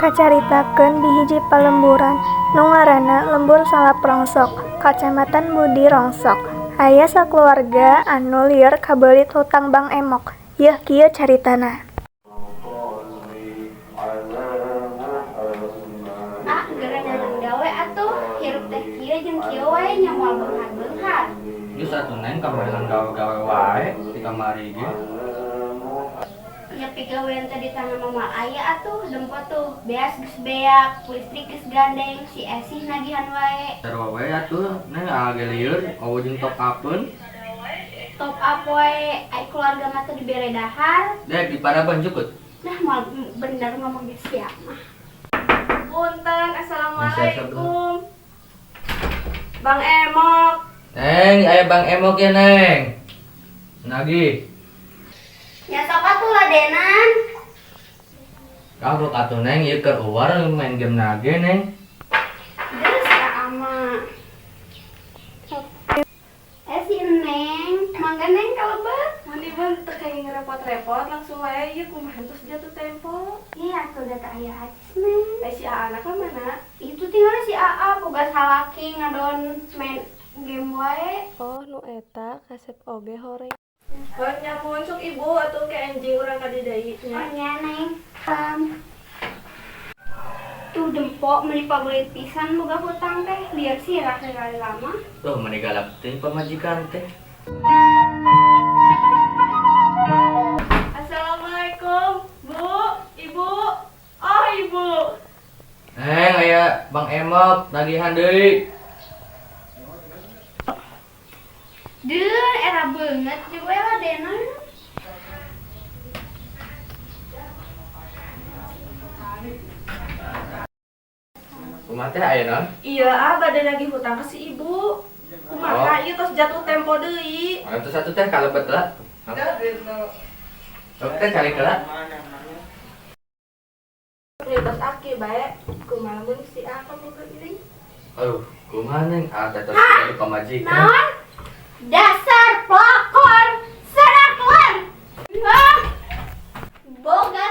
Kacaritakeun di hiji palemburan nu ngaranna Lembur Salap Rongsok, Kacamatan Budi Rongsok. Aya sakeluarga anu lieur kabelit hutang Bank Emok. Yeuh kieu caritana. Ah, geura neangan gawe atuh. Hirup teh kieu jeung kieu wae nya moal beunghar-beunghar. Geus atuh, Neng, kamari gawe-gawe wae di kamari ge. Nya pigawean teh di tanah mah moal aya atuh, dempo tuh. Beas geus beak, listrik geus gandeng, si Esih nagihan wae. Sarua wae atuh, Neng, age lieur euweuh jeung top up-eun. Top up wae, ai keluarga mah teu dibere dahar. Dek di paraban jukut. Nah, moal bener ngomong ge sia mah. Punten, assalamualaikum. Bang Emok. Neng, aya Bang Emok ya, Neng. Nagih. Nya sok atuh ladenan. Kagok atuh, Neng, ieu keur uar main game nage, Neng. Geus ama. Eh, si Neng, mangga, Neng, kalebet. Mani bang, teu kayak ngerepot-repot, langsung wae ieu kumaha terus jatuh tempo. Iya, atuh da teu aya acis, Neng. Eh, si Aa anak mana? Itu tinggal si Aa boga salaki ngadon main game wae. Oh, nu eta kasep oge horeng. Oh, nyamun sok ibu atuh ke enjing urang ka dieu deui Oh nya. Nya, Neng. Tuh dempo meuni pabelit pisan boga hutang teh, lieur sirah kali lama. Tuh meni galak teh pamajikan teh. Assalamualaikum, Bu, Ibu. Oh, Ibu. Neng, aya Bang Emok nagihan deui. Deuh, era beungeut jeung we ladenan. Kumaha teh aya naon? Iya, ah bade nagih hutang ke si Ibu. Kumaha ieu tos jatuh tempo deui. Atuh satu teh kalebet lah. Sok teh cari heula. Ieu tos aki bae. Kumaha mun si Aa kaboga deui? Aduh, kumaha, Neng? Ah, teh tos jadi pamajikan. Naon? Dasar pelakor serakuan. Ah! Boga